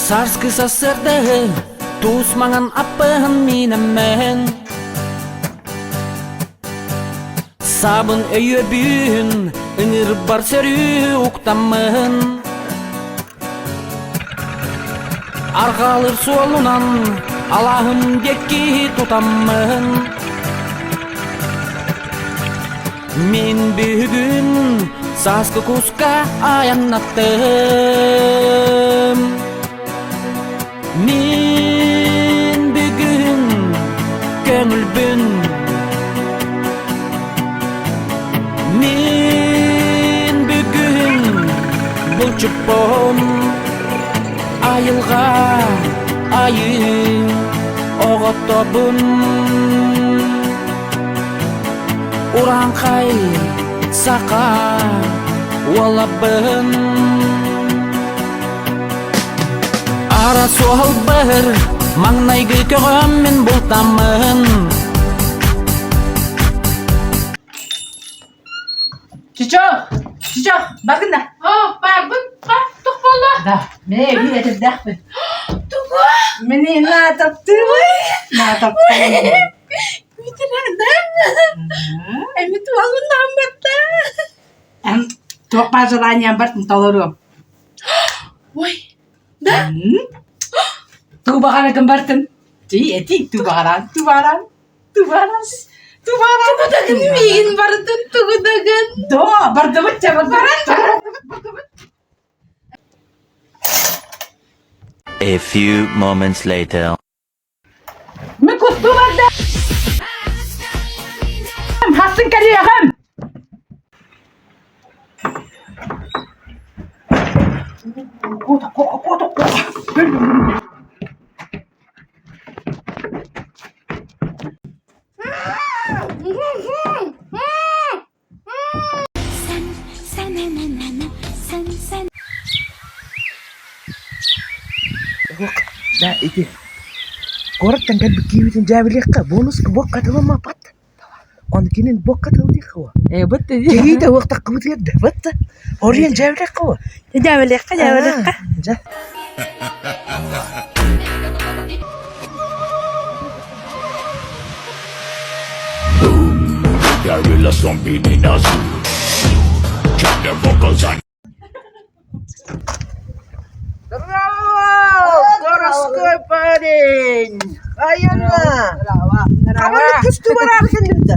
Сарскы сарсыардаһы туус маҥан аппыһын миинэммэһин Сабын өйөбүн ыҥырбар сөрүү уктаммын Арҕаалыр суолунан алааһым диэки тутаммын Мин бүгүн сааскы куска айаннаттым Мин бүгүн көҥүлбүн Мин бүгүн булчуппун Айылҕа айыы оҕотобун Урааҥхай саха уолабын Ара суоһалбыһыр маҥнайгы көҕөм мин бултаммын Чичок! Чичок, баргын да. О, барбын. Ха, тух буолла? Да, мэ биир этэрдээхпин. Тугу? Мини на таптыыбый. На таптыыбын. Митирада. Эми туалын батта. Эн туох баар желанием бартын толоруом. Ой, да? Туу баҕарагын бартын. Ти эти туу баҕаран, туу баҕаран, туу баҕаран, туу баҕаран. Тугу дагын миигин бардын, тугу дагын. До, бардыбыт ча, бардыбыт, бардыбыт, бардыбыт. A few moments later. Мин кустуу бардым. Хасын кэлиэҕим. Да ити куораттан кэлбит киһибитин дьээбэлиэххэ бонуска буокка атыыламмаппат Ону кинин буокка атыылыахха уо. Кэһиитэ уохтаххыбытыгар да батта Оруйан дьээбэлиэххэ уо. Дьээбэлиэххэ, дьээбэлиэххэ. Дьэ. Городской парень! Айана! Хабаннык көстүү бараары кэллибитэ.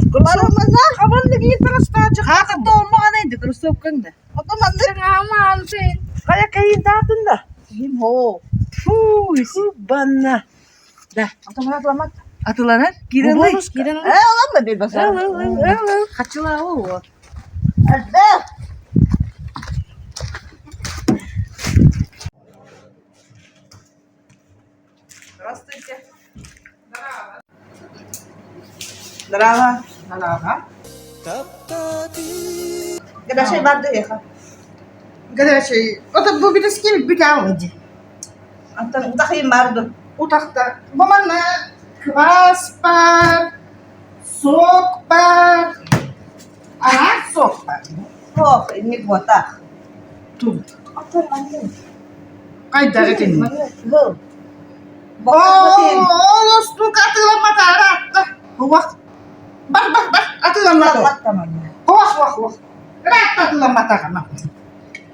Хабаннык иин таҥастааччы. Хаакатта олмаҕанайды кроссовкаҥ да. Хайа кэйин таатын да. Фу, банна. Да. Атыланар? Киирэн Киирэн ыл. Хачылаа Здравствуйте. Здраво. Здраво. Горячий барды ехал. Горячий. Это бу билескин бүтән иди. Антон утахын барды. Утахта. Бу манна квас бар, сок бар, араас сок бар. Суох, инник буотах. Тут. Антон маннык. Хайдах итинник? Был. Ол устук атыыламмата араатта. Уах. Бар бар бар атыыламмата. Уах уах уах. Ыраатта атыыламматаҕына.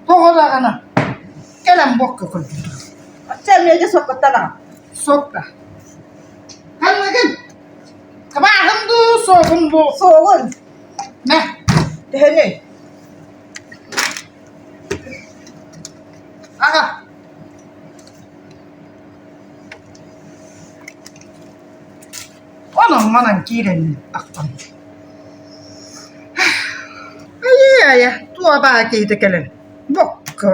Тоҕо даҕаны кэлэн буокка көрдүм. Оччо эмиэ соккоттан аҕа. Сок да. Ханныгын? Кыбааһын дуу, суогун бу? Суогун. Мэ. Төһөнүй? Аҕа. Онон-манан киирэн ахтан. Айыы-айа, туох баа киһитэ кэлэн, бокка,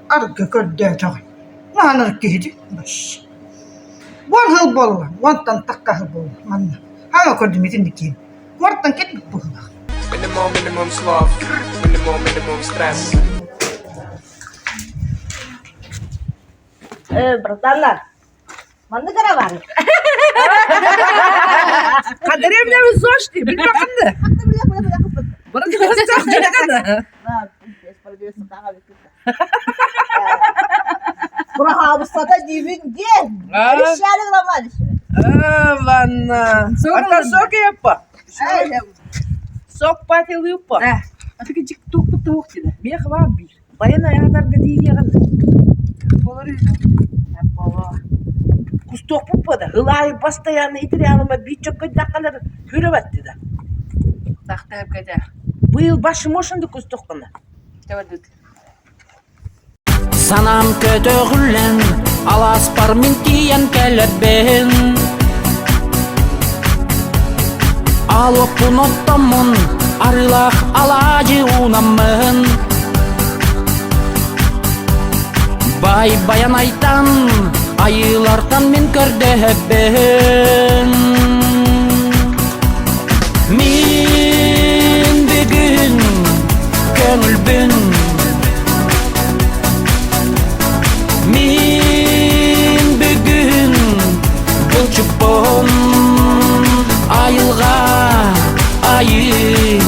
аргы көрдөөтөҕүй, маанар киһити баш. Уон сыл буолла, уонтан тахха сыл буолла манна. Хаҥа көрдүм итинник киһини. Куораттан кэлбит быһыылаах. Minimum, minimum sloth. Minimum, minimum stress. Э, братаннар, маннык эрэ баар. Кадыревнабы зошти, билбэххин Быраһаабыстата диибин диэн. Решали граммали. Ванна. Ата сок яппа. Сок патилыппа. Атыгы дьик туохпут туох диде. Миэх баар биир. Баян аятарга тиийиэҕин. Кустуохпут буода. Ылаайы постоянно итириалыма биир чөккөйдаххалар көрөбөттү да. Тахтаһыпката. Быйыл башым ошынды кустуохпуна. Табардыт. Санаам көтөҕүллэн, алааспар мин тиийэн кэлэбин. Алоппун оттоммун, арыылаах алаадьы уунаммын. Бай Байанайтан, айыылартан мин көрдөһөбүн. Мин бүгүн көңүлбүн Мин бүгүн булчуппун айылға айы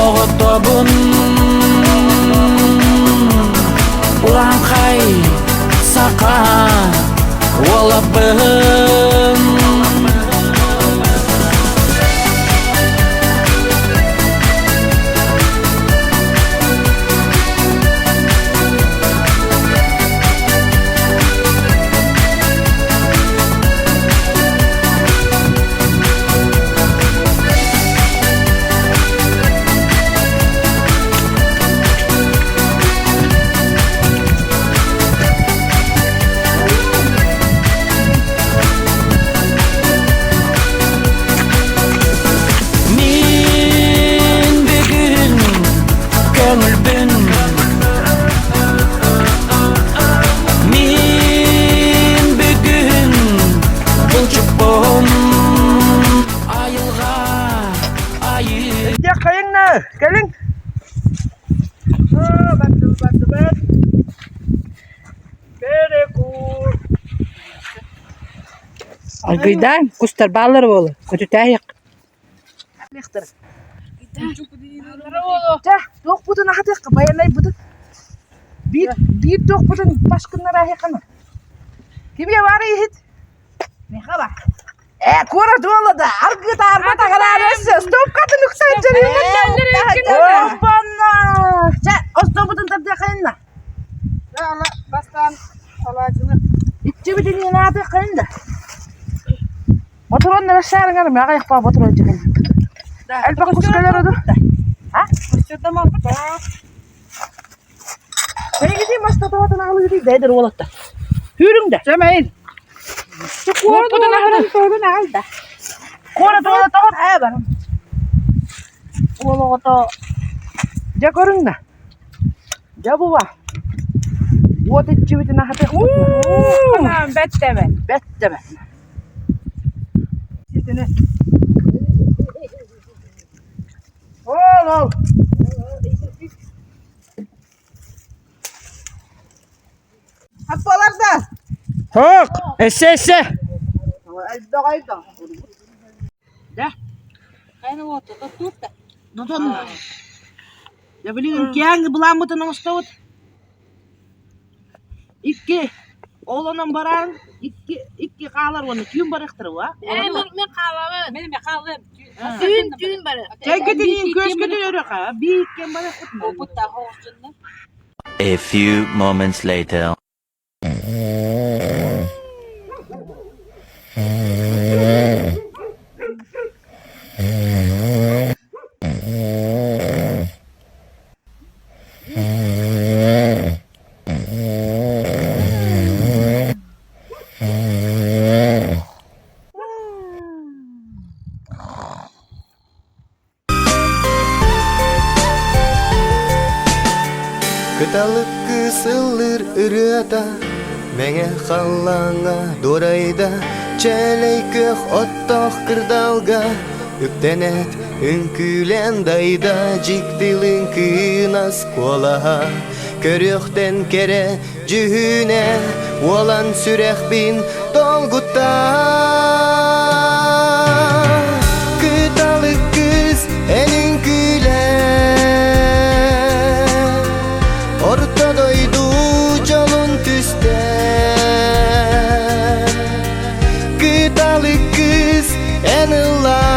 оҕотобун Урааҥхай саха уолабын Мин бүгүн көңүлбүн Мин бүгүн булчуппун айылға айы Хайыңна, кэлиҥ. Бардыбыт. Перекур. Аргыйдаан кустар бааллар буолу, көтүтээйэх. Чэ, туохпутун аһатыахха, байанайбытын. Биир, биир туохпутун башкыннар аһыаххана. Кимиэ баар иһит? Миха бар. Э, куорат уола да, аргы таарбат аҕараары стопкатын уксан дьарыймын. Оппанна! Чэ, остуобутун тардыаххайынна. Бастаан алаадьыны Иччибитин инаатыаххайын да. Ботуруон нарашаарыҥар мэҕэ ботуруон дьэкэлбит. Элбэх кускалар оду. А? Эйгити мастатабатын аҕалыгытый да эдэр уолаттар. Түүрүҥ да. Сэмэйин. Куорпутун аһарын. Туорун аҕал да. Куорат уола тоҕо Ээ барым. Уол оҕото дьэ көрүҥ да. Дьэ буба. Уот иччибитин аһатыах. Бэттэмэ. Бэттэмэ. Ол ол. Аппалар да. Хок, эссе эссе. Элбэҕэй да. Дотон. Дьэ билигин киэҥ былааммытын оҥостобут. Икки ол онон баран икки икки хаалар уонна түүн барыахтара уа. Мен хаалабын. Мен эме хаалым. Түүн түүн бары. Чэйгитин күөскүтүн өрө биир иккиэн барыахпыт. A few moments later. Кыталык кыыс ыллыыр ырыата Мэҥэ халлааҥҥа дуорайда Чээлэй күөх оттоох кырдалга Үктэнээт үҥкүүлээн дайда Дьикти лыҥкынас куолаһа Көрүөхтэн кэрэ дьүһүнэ Уолан сүрэхпин долгутта Кыталык кыыс эн үҥкүүлээ Орто дойду дьолун түстээ Кыталык кыыс эн ыллаа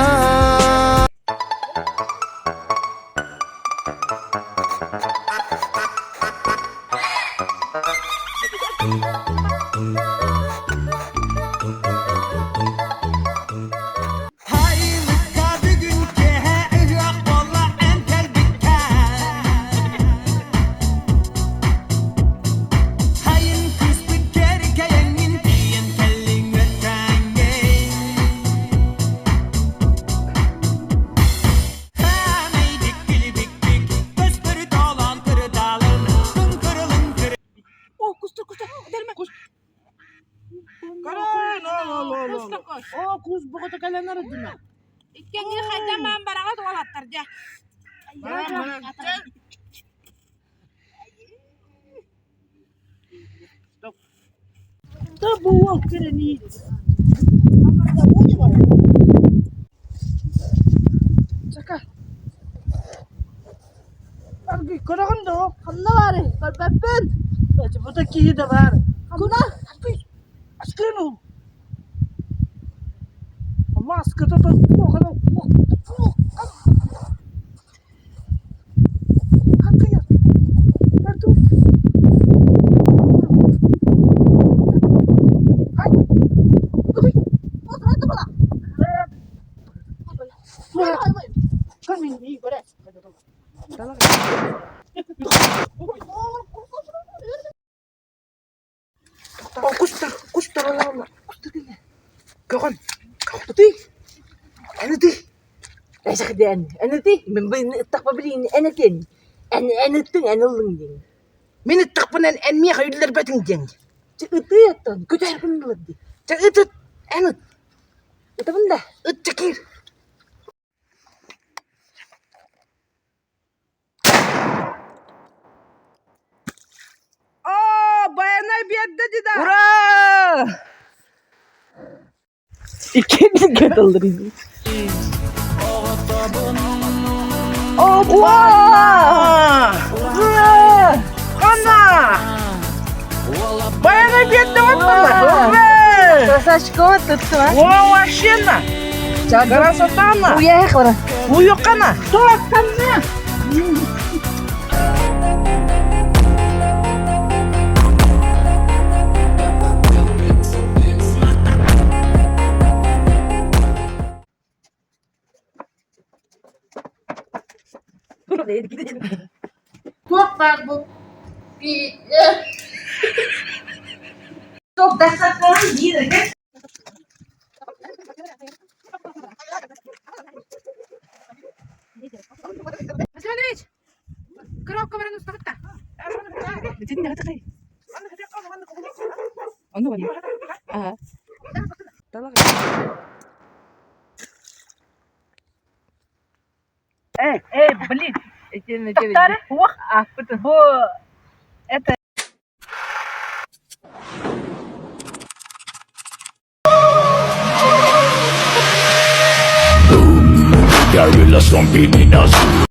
О, кустар, кустар, дәрмә. Кус. О, кус бөҕөтө кэлэн эрдинэ. Иккиэннии хайдан маан бараҕыт уолаттар дьэ. Да бу уол кэлэн Чака. Аргый көрөҕүн дуо? Ханна баарый? Көрбөппүн. Бу да киһи да баар. Ханна? Аргый. Аскын ол. Маската да куохана Аргый. Аргый. Ай. Кустар, кустар олороллор. Кустар кэллэ. Көҕөн. Көҕөн. Эн ытый. Эсэхдэн. Эн ытый. Мин ыттахпа билиин эн этиэн. Эн эн ыттыҥ, эн ыллыҥ диэн. Мин ыттахпынан эн миэхэ үллэрбэтиҥ диэн. Чэ ытыы оттон көтөөргүн ылар дии. Чэ ыт ыт эн ыт. Ытабын да. Ыт чэкиир. Оо, Байанай биэрдэ дии Ура! Иккиэн кытыллар. Опа! Ура! Хана! Байанай биэрдэ ура! Красавчик тутту О, вообще-на! Красота-на! Уехала. Уйукана! Тоққана! Туох баар бу? Туох тахсахтарын биир Василий коробка баран устабытта. Эй, эй, блин. Бу это Gorilla stomping in a zoo.